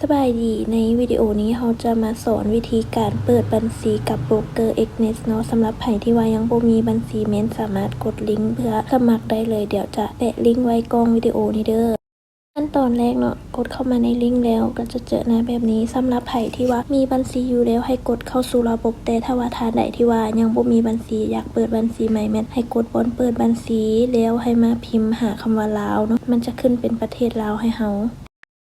ສະບາຍດີ, ໃນວິດີໂອນີ້ເຮົາຈະມາສອນວິທີການເປີດບັນຊີກັບໂບຣກເກີ ເອັກເນັດ ເນາະ. ສຳລັບໃຜທີ່ວ່າຍັງບໍ່ມີບັນຊີ ແມ່ນສາມາດກົດລິງເພື່ອສະໝັກໄດ້ເລີຍ. ດຽວຈະແປະລິງໄວ້ກ່ອງວິດີໂອນີ້ເດີ້. ຂັ້ນຕອນແລກເນາະ, ກົດເຂົ້າມາໃນລິງແລ້ວກໍຈະເຈີໜ້າແບບນີ້. ສຳລັບໃຜທີ່ວ່າມີບັນຊີຢູ່ແລ້ວ ໃຫ້ກົດເຂົ້າສູ່ລະບົບ, ແຕ່ຖ້າວ່າທ່ານໃດທີ່ວ່າຍັງບໍ່ມີບັນຊີ ຢາກເປີດບັນຊີໃໝ່ ແມ່ນໃຫ້ກົດບ່ອນເປີດບັນຊີ ແລ້ວໃຫ້ມາພິມຫາຄຳວ່າລາວເນາະ, ມັນຈະຂຶ້ນເປັນປະເທດລາວໃຫ້ເຮົາ.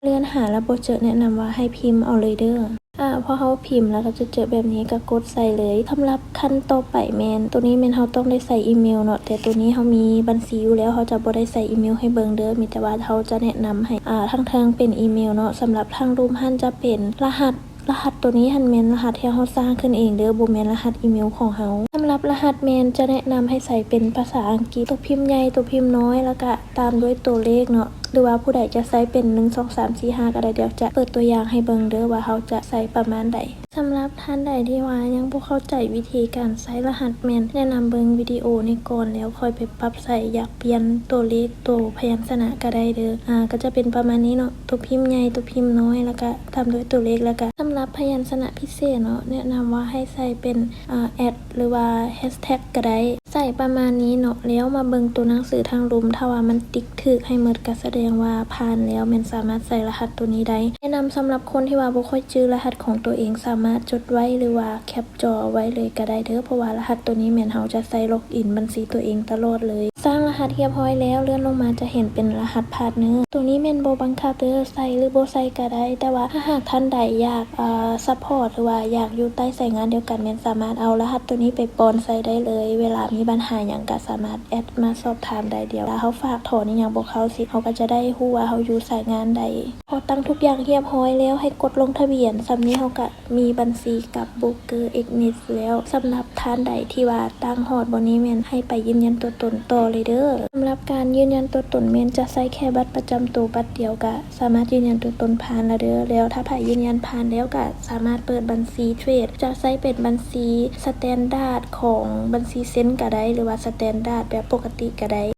ເລື່ອນຫາແລ້ວບໍ່ເຈີ ແນະນຳວ່າໃຫ້ພິມເອົາເລີຍເດີ້. ອາ ພໍເຮົາພິມແລ້ວກໍຈະເຈີແບບນີ້ ກໍກົດໃສ່ເລີຍ. ສຳລັບຂັ້ນຕໍ່ໄປແມ່ນ ໂຕນີ້ແມ່ນເຮົາຕ້ອງໄດ້ໃສ່ອີເມວເນາະ, ແຕ່ໂຕນີ້ເຮົາມີບັນຊີຢູ່ແລ້ວ ເຮົາຈະບໍ່ໄດ້ໃສ່ອີເມວໃຫ້ເບິ່ງເດີ້. ມີແຕ່ວ່າເຮົາຈະແນະນຳໃຫ້ ອາ ທາງເທິງເປັນອີເມວເນາະ, ສຳລັບທາງລຸ່ມຫັ້ນຈະເປັນລະຫັດ. ລະຫັດໂຕນີ້ຫັ້ນແມ່ນລະຫັດທີ່ເຮົາສ້າງຂຶ້ນເອງເດີ້, ບໍ່ແມ່ນລະຫັດອີເມວຂອງເຮົາ. ສຳລັບລະຫັດແມ່ນຈະແນະນຳໃຫ້ໃສ່ເປັນພາສາອັງກິດ, ໂຕພິມໃຫຍ່ ໂຕພິມນ້ອຍ ແລ້ວກະຕາມດ້ວຍໂຕເລກເນາະ. ຫຼືວ່າຜູ້ໃດຈະໃຊ້ເປັນ ໜຶ່ງ ສອງ ສາມ ສີ່ ຫ້າ ກໍໄດ້, ດຽວຈະເປີດຕົວຢ່າງໃຫ້ເບິ່ງເດີ້ວ່າເຮົາຈະໃຊ້ປະມານໃດ. ສຳລັບທ່ານໃດທີ່ວ່າຍັງບໍ່ເຂົ້າໃຈວິທີການໃຊ້ລະຫັດ ແມ່ນແນະນຳເບິ່ງວິດີໂອນີ້ກ່ອນ ແລ້ວຄ່ອຍໄປປັບໃຊ້. ຢາກປ່ຽນຕົວເລກ ຕົວພະຍັນຊະນະກໍໄດ້ເດີ້. ອາ ກໍຈະເປັນປະມານນີ້ເນາະ, ຕົວພິມໃຫຍ່ ຕົວພິມນ້ອຍ ແລ້ວກະຕາມດ້ວຍຕົວເລກ. ແລ້ວກະສຳລັບພະຍັນຊະນະພິເສດເນາະ, ແນະນຳວ່າໃຫ້ໃສ່ເປັນ ອາ ແອັດ ຫຼືວ່າແຮັດແທັກກໍໄດ້. ໃສ່ປະມານນີ້ເນາະ, ແລ້ວມາເບິ່ງຕົວໜັງສືທາງລຸ່ມ, ຖ້າວ່າມັນຕິກຖືກໃຫ້ໝົດ ກໍສະແດງວ່າຜ່ານແລ້ວ, ແມ່ນສາມາດໃສ່ລະຫັດຕົວນີ້ໄດ້. ແນະນຳສຳລັບຄົນທີ່ວ່າບໍ່ຄ່ອຍຈື່ລະຫັດຂອງຕົວເອງ, ສາມາດຈົດໄວ້ ຫຼືວ່າແຄັບຈໍໄວ້ເລີຍກໍໄດ້ເດີ້, ເພາະວ່າລະຫັດຕົວນີ້ແມ່ນເຮົາຈະໃຊ້ລັອກອິນບັນຊີຕົວເອງຕະຫຼອດເລີຍ. ສ້າງລະຫັດຮຽບຮ້ອຍແລ້ວ, ເລື່ອນລົງມາຈະເຫັນເປັນລະຫັດພາດເນີ. ຕົວນີ້ແມ່ນບໍ່ບັງຄັບເດີ້, ໃສ່ ຫຼືບໍ່ໃສ່ກໍໄດ້, ແຕ່ວ່າຖ້າຫາກທ່ານໃດຢາກ ອາ ຊັບພອດ ຫຼືວ່າຢາກຢູ່ໃຕ້ສາຍງານດຽວກັນ, ແມ່ນສາມາດເອົາລະຫັດຕົວນີ້ໄປປ້ອນໃສ່ໄດ້ເລີຍ. ເວລາມີບັນຫາຫຍັງກໍສາມາດແອັດມາສອບຖາມໄດ້. ດຽວເວລາເຮົາຝາກຖອນອີ່ຫຍັງບໍ່ເຂົ້າຊິ ເຮົາກໍຈະໄດ້ຮູ້ວ່າເຮົາຢູ່ສາຍງານໃດ. ພໍຕັ້ງທຸກຢ່າງຮຽບຮ້ອຍແລ້ວ ໃຫ້ກົດລົງທະບຽນ. ສ່ຳນີ້ເຮົາກໍມີບັນຊີກັບໂບຣກເກີ ເອັກເນັດ ແລ້ວ. ສຳລັບທ່ານໃດທີ່ວ່າຕັ້ງຮອດບ່ອນນີ້ ແມ່ນໃຫ້ໄປຢືນຢັນຕົວຕົນຕໍ່ເລີຍເດີ້. ສຳລັບການຢືນຢັນຕົວຕົນ ແມ່ນຈະໃຊ້ແຄ່ບັດປະຈຳໂຕບັດດຽວ ກະ ສາມາດຢືນຢັນຕົວຕົນຜ່ານແລ້ວເດີ້. ແລ້ວຖ້າໃຜຢືນຢັນຜ່ານແລ້ວ ກະສາມາດເປີດບັນຊີເທຣດ, ຈະໃຊ້ເປັນບັນຊີສະແຕນດາດຂອງບັນຊີເຊັນກະໄດ້ ຫຼືວ່າສະແຕນດາດແບບປົກກະຕິກະໄດ້.